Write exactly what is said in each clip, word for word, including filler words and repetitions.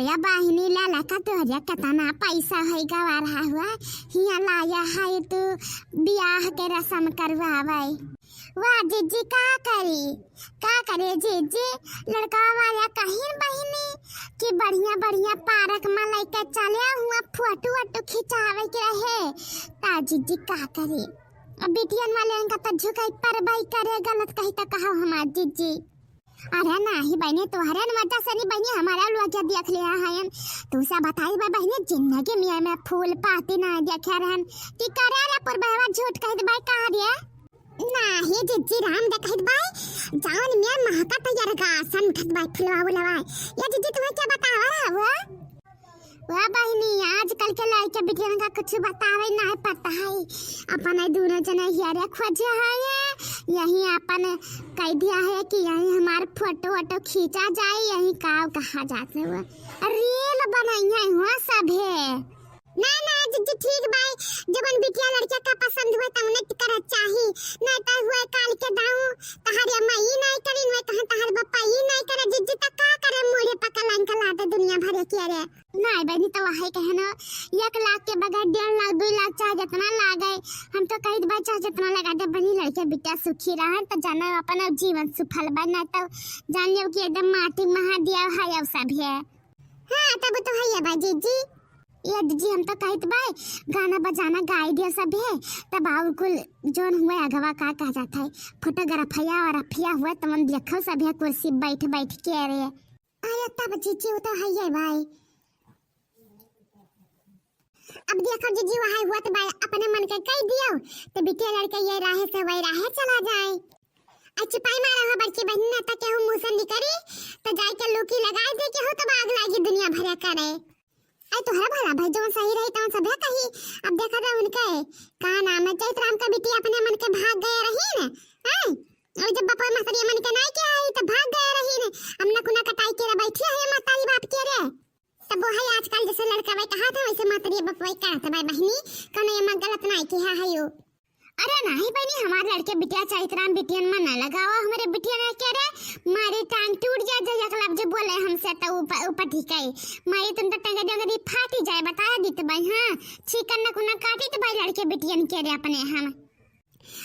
या बहिनी, लाला का तोहरे कतना पैसा है गवा रहा हुआ, हिया लाया है तू बियाह के रस्म करवावे। वाह जिज्जी, का करी, का करे जिज्जी, लड़का वाला कहिन बहिनी कि बढ़िया बढ़िया पार्क में लेके चले हुआ, फोटो वोटो खिंचावे के रहे। ता जिज्जी का करी, अब बिटियन वाले इनका तो झुकाई परबाई करे, गलत कही तो कहो हमार जिज्जी। अरे नाही बहिनी, तोहरे न वजह से नहीं बहिनी, हमारा लोग क्या देख ले हैं। तू से बताई बा बहिनी, जिंदगी में मैं फूल पाती ना देखे रहन कि करे रे पुरबहवा झूठ कह दे भाई, कहा दिए? नाही जिज्जी, राम दे कह दे भाई, जान में महका तैयार का सन उठत भाई, फिलवा बुलवा। ये जिज्जी तुम्हें क्या बतावा है वो? वाह बहिनी, आजकल के लड़के बिटियन का कुछ बतावे ना पड़ता है। अपन दोनों जने हियरे खोजे है, यही अपन कह दिया है कि यही हमार फोटो वोटो खींचा जाए, यही का कहा जाते हुए रील बनाई है हुआ सभे। ना ना जिज्जी, ठीक बाई, जबन बिटिया लड़के का पसंद हुए तउने करत चाही, नहीं तो हुए काल के दाऊ तहरे अम्मा ई नहीं करी, हुए कहाँ तहर बप्पा ई नहीं करे जिज्जी, त का करे, मुड़े पकलन के लाते दुनिया भरे के रे। नहीं बहिनी, तो वही कहे ना, एक लाख के बगैर डेढ़ लाख, दो लाख, चाहे जितना लागे, हम तो कही भाई, चाहे जितना लगा दे बहिनी, लड़के बिटिया सुखी रहन, तो जानो अपन अब जीवन सुफल बा, ना तो जान लियो कि एकदम माटी महा दिया है अब सब है। हाँ, तब तो है ये बा जिज्जी। ये जिज्जी, हम तो कहत बा, गाना बजाना गाई दिया सब है, तब और कुल जोन हुए अगवा का कहा जाता है, फोटोग्राफिया और अफिया हुए, तमन देखो सब है कुर्सी बैठ बैठ के रे। अरे तब जिज्जी, वो तो है ये भाई। अब देखो जिज्जी, वही हुआ तो भाई अपने मन के कह दियो, तो बिटिया लड़के ये राहे से वही राहे चला जाए। आ चिपाई मारा हो बड़की बहिन, ना तो केहू मुँह से निकरी, तो जाए के लुकी लगाए दे केहू, तब आग लागी दुनिया भरे करे। आई तोहरा भला भाई, जौन सही रही तौन सभे कही। अब देखा था उनके का नाम है, चैत राम का बिटिया अपने मन के भाग गए रही न, हैं? और जब बपवा महतरिया मन के नाई के आई तो भाग गए रही न। हम ना कुना कटाई के रे बैठी है महतारी बाप के रे। तब वो है आजकल जैसे लड़का भाई कहा था वैसे महतरिया बपवा कहत भाई बहिनी, कौनो ये माँ गलत नाई किहा है यो। अरे नाही बहिनी, हमार लड़के बिटिया चैत राम बिटियन में ना लगावा, हमारे बिटिया ने के रे मारी टांग टूट जाए, जब एक लफ्ज बोले हमसे तो ऊपर ऊपर ठीक है, मारी तुम तो टंगरी डंगरी फाटी जाए, बता दी तो भाई। हाँ, ठीक करना कुना काटी तो भाई लड़के बिटियन के रे अपने हम।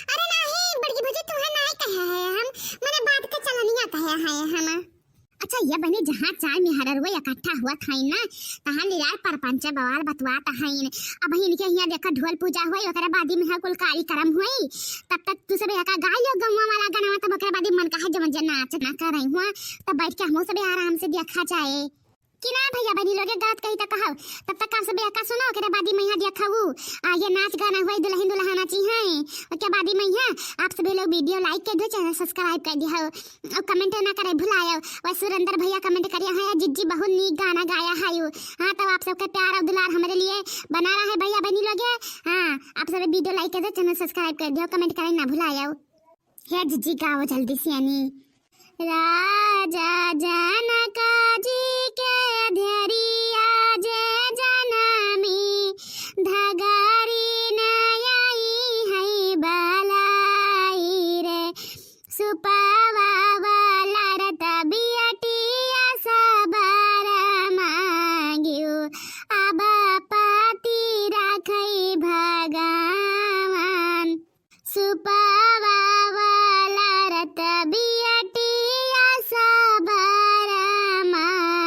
अरे नाही बड़की भौजी, तुम्हें नाही कहे है हम, मने बात के चलनिया कहे है हम। अच्छा ये बहिनी, जहाँ चार मेहररुआ इकट्ठा हुआ था ना, तहाँ लिरार परपंच बवाल बतुआत हईन। अब इनके हियाँ देखा ढोल पूजा हुई, ओकरे बादी में है कुल कार्यक्रम हुई, तब तक तू सब यहाँ का गा लियो गौवा वाला गाना, तब ओकरे बादी मन का है जवन जे नाच ना करे हुआ, तब बैठ के हमहू सब आराम से देखा जाए। कि ना भैया बहिनी लोगे गलत कही तो कहब, तब तक आप सब यहाँ का सुनो, ओकरे बादी में यहाँ देखा हूँ, आगे नाच गाना हुई, दुल्हन दुल्हन नाची हैं, ओके बादी में यहाँ आप सभी लोग video like कर दो, channel subscribe कर दियो। और comment ना करे भुलायो। वह सुरेंद्र भैया comment करिया है, जिज्जी बहुत नीक गाना गाया है यू। हाँ, तो आप सबके प्यार और दुलार हमारे लिए बना रहा है भैया बहिनी लोग। हाँ, आप सब video like कर दो, channel subscribe कर दियो, comment करे ना भुलायो। हे जिज्जी गाओ जल्दी से यानी। राजा जनक जी के धेरिया जे जनमी धगारी न आई है बलाई रे। सुपवा वाला रत बियटिया सबर मांगियो, अब पाती राखै भगवान। सुपवा वाला रत बियटिया सबर मांगियो।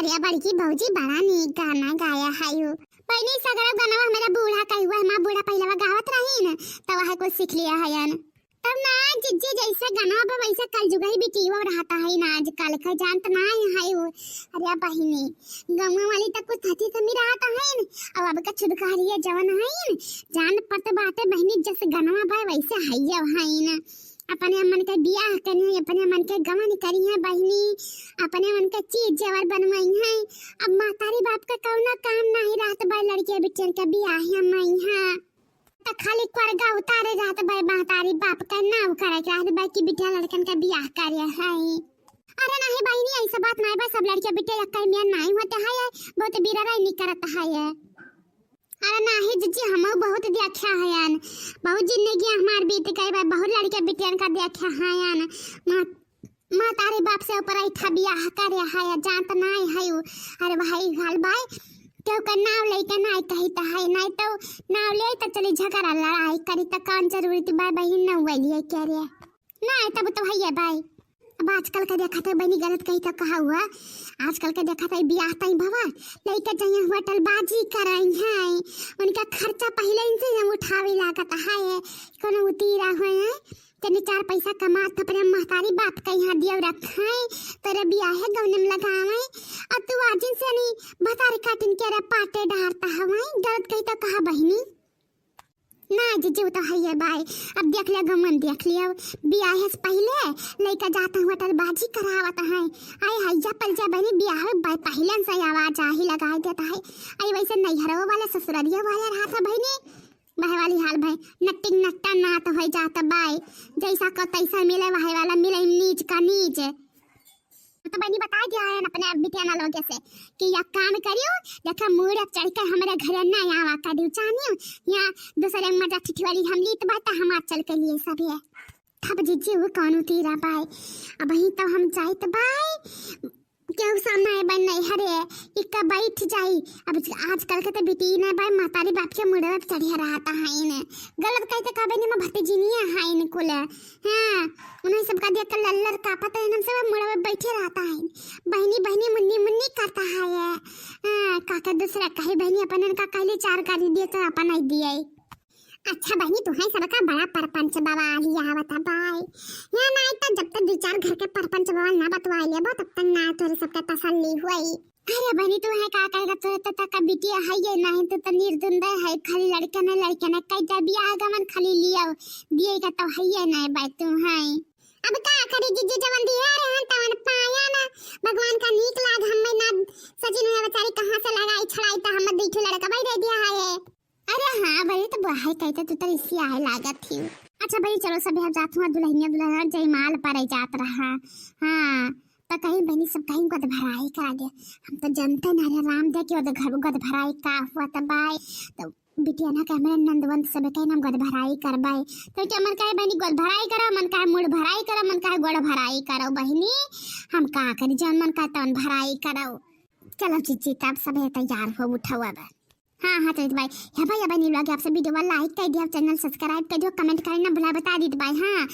अरे बड़की भौजी, बड़ा नीक गाना गाया है यू। पहले सगरा गाना हमारा बूढ़ा कही हुआ है, माँ बूढ़ा पहलवा गावत रही न, तब वह कुछ सीख लिया है यान। तब ना जिज्जी, जैसे गाना बा वैसे कलजुग ही बिटिया रहता है ना, आजकल का जानत ना है वो। अरे बहिनी, गाँव वाली तक कुछ थती थमी रहता है न, अब अब का छुटकारिया जवन है न, जान पड़त बाटे बहिनी, जस गाना बा वैसे है है न। अपने मन के बियाह करी है, अपने मन के गवन करी है बहिनी, अपने मन के चीज जेवर बनवाई है। अब महतारी बाप का कौनो काम नहीं रहत बा, लड़के बिटियन के बियाह में है त खाली करगा उतारे रहत बा, महतारी बाप का नाव करे के रहत बा कि बिटिया लड़कन के बियाह करे है। अरे नहीं बहिनी, ऐसा बात नहीं बा, सब लड़के बिटिया एक में नहीं होते है, बहुत बिरराई नहीं करत है। अरे नाही जिज्जी, हमहू बहुत देखा हयन, बहुत जिंदगी हमार बीत गई बा, बहुत लड़के बिटियन का देखा हयन। माँ, महतारी बाप से ऊपर ऐठा बियाह करे है, जानत नाई है उ। अरे भाई हाल भाई, केहू का नाव लेके नाई कही त है, नाई तो नाव ले त चली झगड़ा लड़ाई करी, त कौन जरूरत बा बहिन न वैलिए के रे। ना, तब तो हइये बाई। अब आजकल के देखत है बहिनी, गलत कही तो कहा हुआ, आजकल के देखत है बियाह तई भवा, लइका जइया होटल बाजी कराई है, उनका खर्चा पहले इनसे हम उठावे लागत है, कोनो उतीरा हुए है, तनी चार पैसा कमात अपने महतारी बाप के यहाँ दियो रखाए, तोरे बियाहे गौने में लगावे, और तू आजिन से नहीं भतारी काटिन के रे पाटे डारता हवाई, गलत कही तो कहा बहिनी। ना जिज्जी, उ तो हइये बाई। अब देख ले गमन, देख लियो, बियाहे से पहिले लइका जात हैं होटल बाजी करावत हैं। आए हइया पल जा बहिनी, बियाह बाई पहिले से आवाज आही लगाई देत है। अरे वैसे नैहरो वाले ससुररिया वाले रहत है बहिनी, वहे वाली हाल भाई, नट्टिंग नट्टा नात होई जात बाई, जैसा को तैसा मिले, वहे वाला मिले नीच का नीच। तो बहिनी बताई दिया है अपने बिटियाना लोगे से कि या काम करियो, देखा मूड़ चढ़ के हमरे घरे ना आवा करियो, जानियो, यहाँ दूसरे मजा ठिठवाली हम लीत बात हमार चल के लिए सब है। तब जिज्जी वो कौन तीरा बाई, अब वहीं तो हम जाइत बाई, केहू सामने आए बाई नहीं हरे, इक्का बैठ जाई। अब आजकल के तो बिटी ना बाई, महतारी बाप के मुड़े पे चढ़िया रहता है इन्हें। गलत कहते कहबे नहीं, मैं भतीजी नहीं है, है इन्हें कुल। हाँ, उन्हें सबका देख के लल्लर का पता है, इन्हें सब मुड़े पे बैठे रहता है। बहिनी, बहिनी, मुन्नी, मुन्नी करता है ये। हाँ, काका दूसरा कहे बहिनी, अपन इनका कहली चार गाली दिए तो अपन नहीं दिए। अच्छा बहिनी, तुहैं सबका बड़ा परपंच बवाल आवत बाई। या नाई त जब तक दो चार घर के परपंच बवाल ना बतवाई लेबो, तब तक ना तोरे सबके तसल्ली हुई। अरे बहिनी, तुहैं का कहेगा, तोरे त तक बिटिया है ये नहीं, तू त निर्दुंदे है, खाली लड़के ने, लड़के ने, कई त बियाह गमन खाली लियो, दिए का तो है ये नहीं बाई तुहैं। अब का करी जिज्जी, जवन दिया रहन तवन पाया ना, भगवान का नीक लाग, हमें ना सचिन है बेचारी कहाँ से लगाई छड़ाई, त हम दीठू लड़का भाई दे दिया है ये। अरे हाँ बड़ी, तो बुढ़ाई कहते तू तो इसी आए लागत थी। अच्छा बड़ी, चलो सब यहाँ जात हुआ दुल्हनिया दुल्हन जयमाल पर जात रहा। हाँ, तो कहीं बहनी सब कहीं गोद भराई करा दे। हम तो जनते ना रे राम दे के ओदे घर गोद भराई का हुआ त बाई। तो बिटिया ना कहे मेरे नंदवंत सब कहीं हम गोद भराई करबाई। तो क्या मन कहे बहनी गोद भराई करो, मन कहे मुड़ भराई करो, मन कहे गोड़ भराई करो बहनी। हम का करी, जौन मन कहे तौन भराई करो। चलो जिज्जी, तब सब तैयार हो उठो अब। हाँ, हाँ, तो भाई, हाँ भाई, अब नीलू आगे आपसे वीडियो वाला like कर दिया, channel subscribe कर दियो, comment करना भुला बता दी भाई। हाँ,